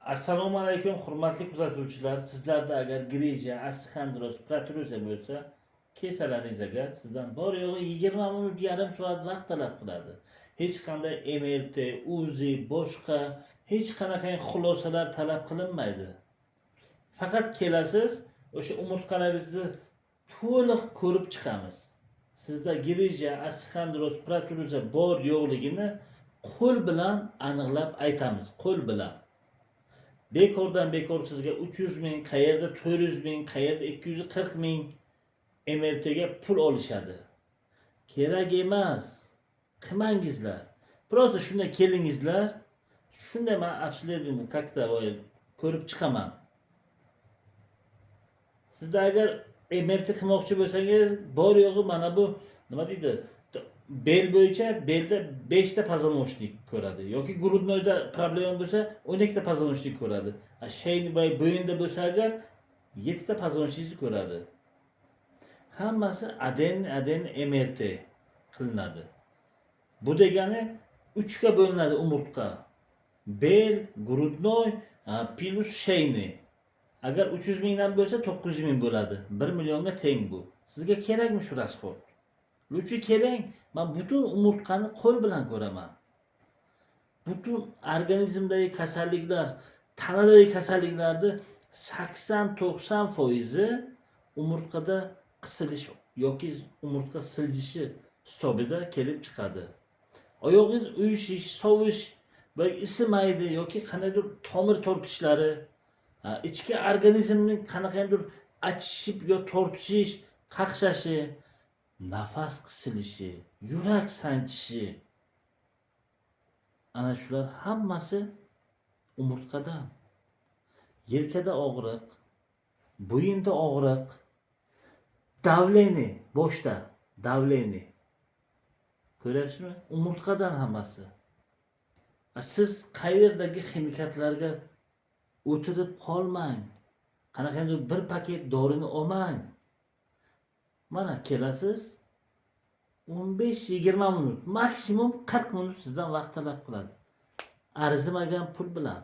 Assalomu alaykum, hurmatli kuzatuvchilar. Sizlarda agar грыжа, остеохондроз, протрузия bo'lsa, kelsalaringiz agar, sizdan bor yo'g'i 20 minut, yarim soat vaqt talab qiladi. Hech qanday МРТ, УЗИ, boshqa hech qanaqa xulosalar talab qilinmaydi. Faqat kelasiz, o'sha umurtqalaringizni to'liq ko'rib chiqamiz. Sizda грыжа, остеохондроз, протрузия bor yo'qligini qo'l bilan aniqlab aytamiz, qo'l bilan. Bekordan bekor sizga 300 ming, qayerda 400 ming, qayerda 240 ming MRTga pul olishadi. Kerak emas. Qilmangizlar. Просто shunday kelingizlar. Shunday man обследование как-то ko'rib chiqaman. Sizda agar MRT qilmoqchi bo'lsangiz, bor yo'g'i mana bu, nima deydi, bel bo'yicha, belda 5 ta позвоночник ko'radi yoki грудной da problema bo'lsa, 12 ta позвоночник ko'radi. А шейный, bo'yinda bo'lsa agar, 7 ta позвоночник ni ko'radi. Hammasi отдельно отдельно MRT qilinadi. Bu degani 3 ga bo'linadi umurtqa: bel, грудной плюс шейный. Agar 300 mingdan bo'lsa, 900 ming bo'ladi, 1 millionga teng. Bu sizga kerakmi shu расход? Лучше keling, man butun umurtqani qo'l bilan ko'raman. Butun organizmdagi kasalliklar, tanadagi kasalliklarni 80-90 foizi umurtqada qisilish yoki umurtqa siljishi hisobida kelib chiqadi. Oyog'ingiz uyushish, sovish va isimaydi yoki qandaydir tomir tortishlari, ichki organizmning qanaqadir achishib yo tortishish, qaqshashi, nafas qisilishi, yurak sanchishi, ana shular hammasi umurtqadan. Yelkada og'riq, bo'yinda og'riq, давление, boshda давление, ko'ryapsizmi, umurtqadan hammasi. А siz qayerdagi ximikatlarga o'tirib qolmang, qanaqandir bir paket dorini olmang. Mana kelasiz, 15-20 minut, maksimum 40 minut sizdan vaqt talab qiladi, arzimagan pul bilan.